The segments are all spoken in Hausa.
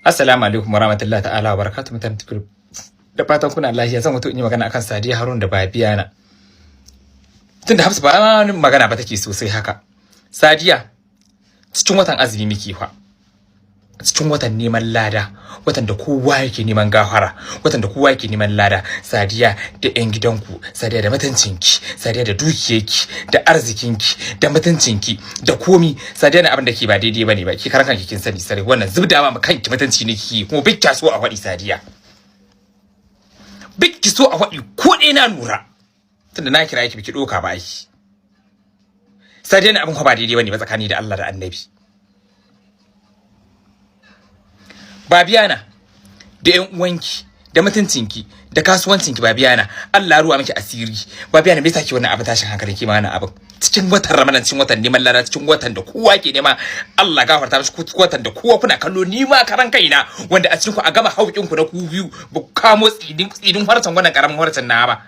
Assalamu alaikum warahmatullahi ta'ala wa barakatuh mutanen group. Da fatan kuna lafiya, zan wato in yi magana akan Sadiya Harun da Babiyana. Tunda Hafsa ba wani magana ba take sosai haka. Sadiya, cikin watan azumi muke fa. Cikin watan neman lada, watan da kowa yake neman gafara, watan da kowa yake neman lada. Sadiya da ƴan gidanku, Sadiya da mutuncinki, Sadiya da dukiyarki, da arzikinki, da mutuncinki, da komi. Sadiya na abin da ke ba daidai bane ba. Ki karan kanki kin sani sare wannan zubda ma kanki mutunci ne kike kuma bikka so a faɗi Sadiya. Bikki so a faɗi ko ɗaya na lura. Tunda na kira ki biki ɗoka ba ai. Sadiya na abin ba daidai bane ba tsakani da Allah da Annabi. Babiyana da ƴan uwanki da mutuncinki da kasuwancinki, Babiyana Allah ruwa miki asiri. Babiyana, me yasa ki wannan abin tashin hankali ki ma wannan abin cikin watan Ramadan, cikin watan neman lada, cikin watan da kowa ke nema Allah gafarta mishi, watan da kowa kuna kallo, ni ma karan kaina wanda a cikin ku a gama haukin ku na ku biyu ba ku kamo tsidin tsidin harcen wannan karamin harcen na ba.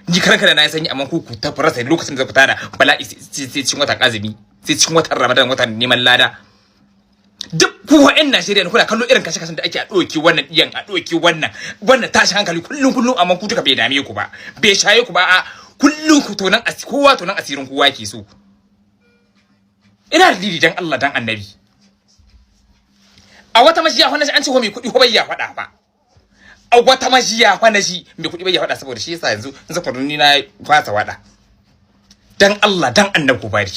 Ni karan kaina na sanyi, amma ku ku tafi lokacin da ku tada bala'i sai cikin watan azumi, sai cikin watan Ramadan, watan neman lada. Duk ku wa'yan Najeriya kuna kallo irin kashe-kashen da ake a ɗauki wannan ɗiyan, a ɗauki wannan wannan tashin hankali kullum kullum, amma ku duka bai dame ku ba, bai shaye ku ba. A kullum ku tonan asiri, kowa tonan asirin kowa ke so. Ina da dalili dan Allah dan Annabi. A wata majiya fa an ce ko mai kuɗi ko bai ya faɗa ba. A wata majiya fa shi mai kuɗi bai ya faɗa, saboda shi yasa yanzu in zaka ni na fasa waɗa. Dan Allah dan Annabi ku bari.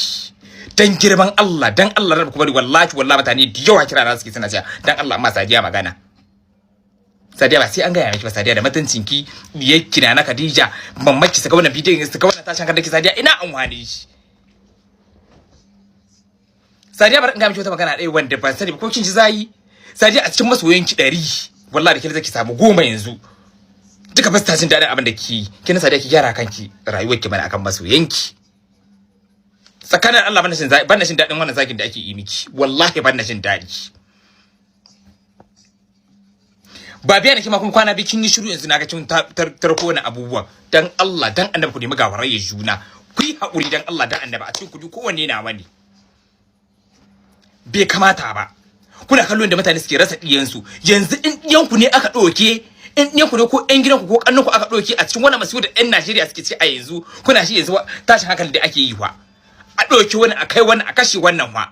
Dan girman Allah dan Allah ku bari. Wallahi wallahi mutane da yawa kira na suke suna cewa dan Allah amma Sadiya magana. Sadiya ba sai an gaya miki ba. Sadiya da mutuncinki, diyarki na Khadija, mamaki saka wannan bidiyon, saka wannan tashin hankali. Sadiya, ina amfani shi. Sadiya, bari in ga miki wata magana ɗaya wanda ban sani ba ko kin ji zayi. Sadiya, a cikin masoyanki 100, wallahi da ke zaki samu 10 yanzu duka ba su jin daɗin abin da ki kina. Sadiya, ki gyara kanki, rayuwarki mana akan masoyanki. Tsakanin Allah ban jin daɗin wannan zagin da ake yi miki, wallahi ban jin daɗi. Ba biya da kima kuma kwana biyu kin yi shiru, yanzu naga kin tarko wani abubuwan. Dan Allah dan Annabi ku nemi gawarayya juna, ku yi haƙuri dan Allah dan Annabi. A cikin ku kowanne na wani bai kamata ba. Kuna kallon da mutane suke rasa ɗiyansu yanzu. In ɗiyanku ne aka ɗauke, in ɗiyanku ne ko ƴan gidanku ko ƙannanku aka ɗauke a cikin wannan masifu da ƴan Najeriya suke ci a yanzu, kuna shi yanzu tashin hankali da ake yi wa a ɗauki wani, a kai wani, a kashe wannan wa.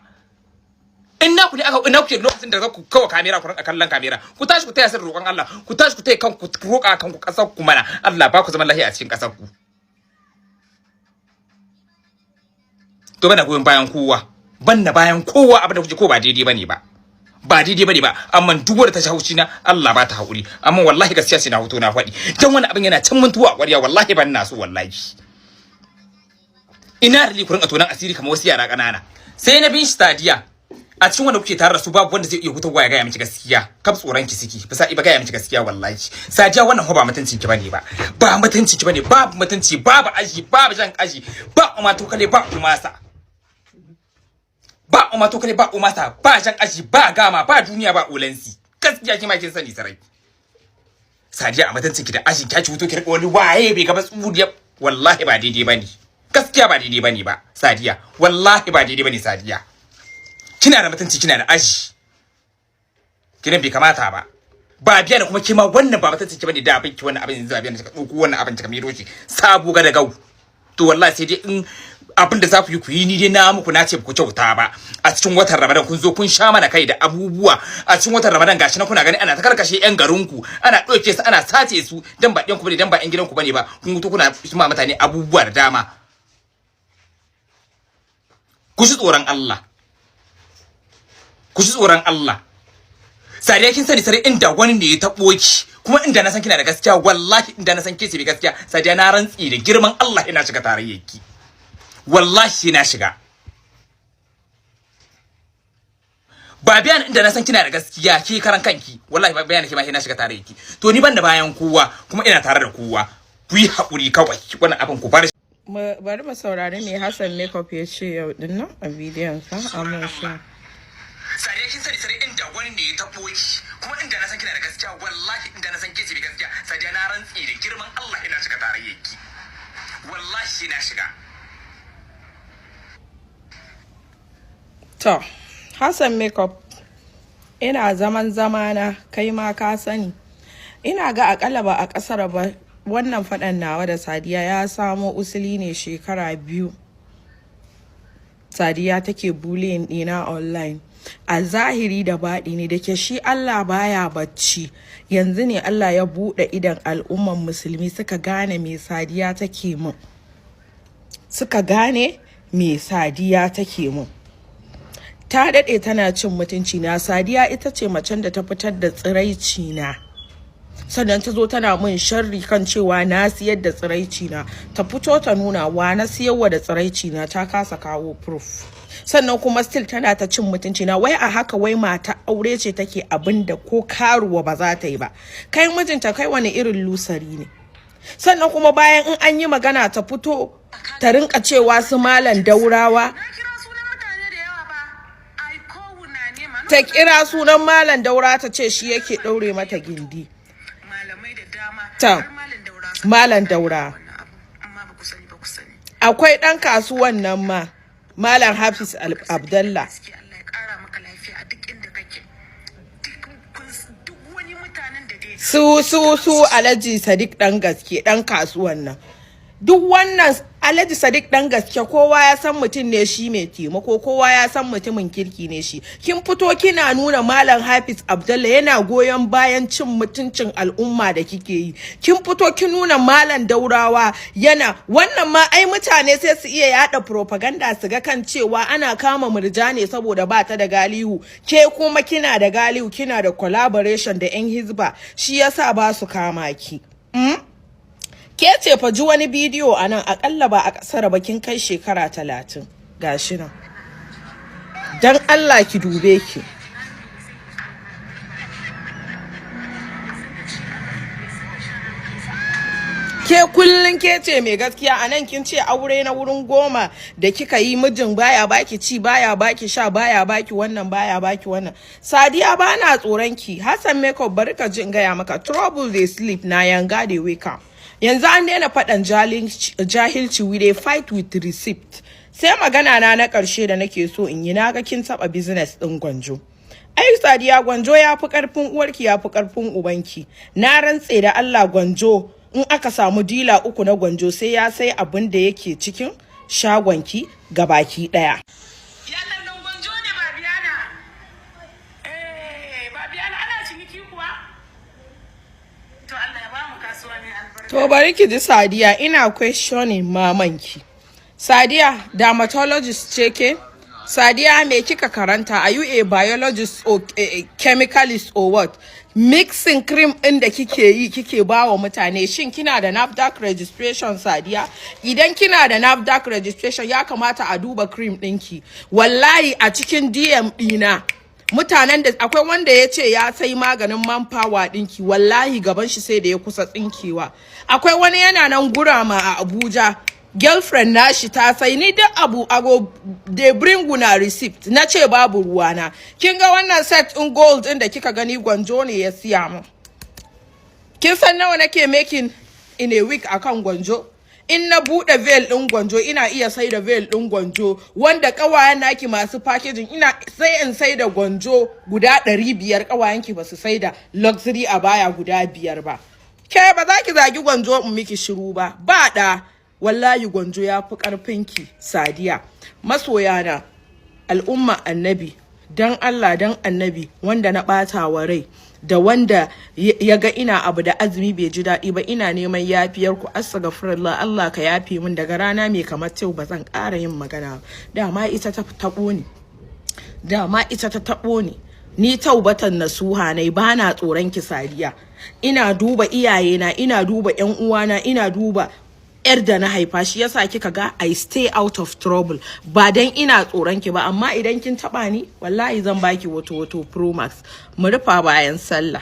In na ku ne aka ina kuke lokacin da za ku kawo kamera ku rinka kallon kamera? Ku tashi ku taya su roƙon Allah, ku tashi ku taya kanku roƙa kanku ƙasar ku mana. Allah ba ku zaman lafiya a cikin ƙasar ku. To bana goyon bayan kowa, banna bayan kowa. Abin da kuke ko ba daidai bane ba, ba daidai bane ba. Amma duk wanda ta shi haushi na, Allah ba ta haƙuri. Amma wallahi gaskiya sai na hoto na faɗi, dan wani abin yana can mantuwa a ƙwarya. Wallahi ban na so, wallahi ina da ku rinka tonan asiri kamar wasu yara ƙanana. Sai na bin Sadiya, a cikin wanda kuke tare da su babu wanda zai iya hutawa ya gaya miki gaskiya. Kaf tsoron ki siki bisa iba gaya miki gaskiya. Wallahi Sadiya, wannan ba mutuncin ki bane ba, ba mutuncin ki bane. Babu mutunci, babu aji, babu jan aji, ba umato kale, ba umasa, ba umato kale, ba umasa, ba jan aji, ba gama, ba duniya, ba ulansi. Gaskiya ki ma kin sani sarai. Sadiya, a mutuncin ki da ajin ki huto ki rika wani waye bai gaba tsuriya. Wallahi ba daidai bane, gaskiya ba daidai bane ba Sadiya, wallahi ba daidai bane. Sadiya, kina da mutunci, kina da aji, kina bai kamata ba. Ba biya da kuma kima wannan ba mutunci ki bane. Da abin ki wannan abin yanzu biya da ka dauko wannan abin ka miro shi sabo ga da gau. To wallahi sai dai in abin da za ku yi ku yi. Ni dai na muku na ce ku kyauta ba. A cikin watan Ramadan kun zo kun sha mana kai da abubuwa. A cikin watan Ramadan gashi na kuna gani ana ta karkashe yan garin ku, ana ɗauke su, ana sace su, dan ba ɗan ku bane, dan ba yan gidan ku bane ba. Kun to kuna ma mutane abubuwa da dama. Ku ji tsoron Allah, ku ji tsoron Allah. Sadiya, kin sani sare inda wani ne ya tabo ki, kuma inda na san kina da gaskiya, wallahi inda na san ke ce mai gaskiya, Sadiya, na rantsi da girman Allah ina shiga tarayyarki, wallahi na shiga. Ba biyan inda na san kina da gaskiya ke karan kanki, wallahi ba biyan ke ma ina shiga tarayyarki. To ni ban da bayan kowa kuma ina tare da kowa. Ku yi haƙuri kawai, wannan abin ku bar. Bari mu saurari me Hassan Makeup ya ce yau din nan a bidiyon sa amma shi. Sadiya, kin sani sare inda wani ne ya tabo ki, kuma inda na san kina da gaskiya, wallahi inda na san ke ce mai gaskiya, Sadiya, na rantsi da girman Allah ina shiga tarayyarki, wallahi na shiga. To Hassan Makeup, Ina zaman zamana, kai ma ka sani. Ina ga akalla ba a kasar ba, wannan faɗan nawa da Sadiya ya samo usuli ne shekara 2. Sadiya take bullying ɗina online. A zahiri da baɗi ne da ke shi Allah baya bacci. Yanzu ne Allah ya buɗe idon al'umman musulmi suka gane me Sadiya take mun. Suka gane me Sadiya take mun. Ta daɗe tana cin mutunci na. Sadiya ita ce macen da ta fitar da tsiraici na. Sannan ta zo tana mun sharri kan cewa na siyar da tsiraici na. Ta fito ta nuna wa na siyarwa da tsiraici na, ta kasa kawo proof. Sannan kuma still tana ta cin mutunci na. Wai a haka, wai mata aure ce take abin da ko karuwa ba za ta yi ba. Kai mijinta, kai wani irin lusari ne? Sannan kuma bayan in an yi magana, ta fito ta rinka cewa su Malam Daurawa Na kira sunan mutane da yawa ba. Ai ko ne ma. Ta kira sunan Malam Daura, ta ce shi yake ɗaure mata gindi. Malamai da dama. Ta. Har Malam Daura sun Malam Daura. wannan abu. Amma ba ku sani ba, ku sani. Akwai ɗan kasuwan nan ma, Malam Hafiz Abdallah. Gaskiya Allah ya kara maka lafiya a duk inda kake. Duk wani mutanen da dai Su Alhaji Sadiq ɗan gaske, ɗan kasuwan nan. Duk wannan Alhaji Sadiq ɗan gaske, kowa ya san mutum ne shi mai taimako, kowa ya san mutumin kirki ne shi. Kin fito kina nuna Malam Hafiz Abdallah yana goyon bayan cin mutuncin al'umma da kike yi. Kin fito kin nuna Malam Daurawa yana wannan ma. Ai mutane sai su iya yada propaganda su ga kan cewa ana kama Murja ne saboda ba ta da galihu. Ke kuma kina da galihu, kina da collaboration da 'yan hizba, shi yasa ba su kama ki. Ke ce fa, ji wani bidiyo a nan, akalla ba a kasar ba kin kai shekara 30. Gashi nan, dan Allah ki dube ki. Ke kullun ke ce mai gaskiya a nan. Kin ce aure na wurin 10 da kika yi, mijin baya baki ci, baya baki sha, baya baki wannan, baya baki wannan. Sadiya, ba na tsoron ki. Hassan Makeup, bari ka ji in gaya maka, trouble dey sleep, na yanga dey wake up. Yanzu an daina faɗan jahilci, we dey fight with receipt. Sai magana na na ƙarshe da nake so in yi, na ga kin taɓa business ɗin gwanjo. Ai Sadiya, gwanjo ya fi ƙarfin uwarki, ya fi ƙarfin ubanki. Na rantse da Allah, gwanjo in aka samu dila uku na gwanjo, sai ya sai abin da yake cikin shagonki gabaki ɗaya. Ya tallan gwanjo ne Babiyana. Eh, Babiyana, ana ciniki kuwa? To Allah ya ba mu kasuwa mai albarka. To bari ki ji Sadiya, ina questioning mamanki. Sadiya, dermatologist ce ke? Sadiya, me kika karanta? Are you a biologist or a chemicalist or what? Mixing cream ɗin da kike yi kike ba wa mutane, shin kina da NAFDAC registration, Sadiya? Idan kina da NAFDAC registration, ya kamata a duba cream ɗinki. Wallahi a cikin DM ɗina, mutanen da akwai wanda ya ce ya sai maganin manpower ɗinki, wallahi gaban shi sai da ya kusa tsinkewa. Akwai wani yana nan gurama a Abuja, girlfriend nashi ta sai. Ni duk abu ago they bring una receipt, na ce babu ruwana. Kin ga wannan set in gold din da kika gani, gwanjo ne ya siya mu. Kin san nawa nake making in a week akan gwanjo? In na bude veil din gwanjo, ina iya sai da veil din gwanjo wanda kawayen naki masu packaging, ina sai in sai da gwanjo guda 500, kawayenki ba su sai da luxury a baya guda biyar ba. Ke ba za ki zagi gwanjo in miki shiru ba. Ba da wallahi gwanjo ya fi karfinki, Sadiya. Masoyana, al'umma Annabi, dan Allah dan Annabi, wanda na ɓata wa rai da wanda ya ga ina abu da azumi bai ji daɗi ba, ina neman yafiyar ku. Astaghfirullah, Allah ka yafe min. Daga rana mai kamar yau ba zan ƙara yin magana ba. Dama ita ta taɓo ni, dama ita ta taɓo ni. Ni taubatan nasuha ne, ba na tsoron ki Sadiya. Ina duba iyayena, ina duba yan uwana, ina duba yar da na haifa, shi yasa kika ga I stay out of trouble. Ba dan ina tsoron ki ba, amma idan kin taba ni, wallahi zan baki wato wato pro max. Mu rufa bayan sallah.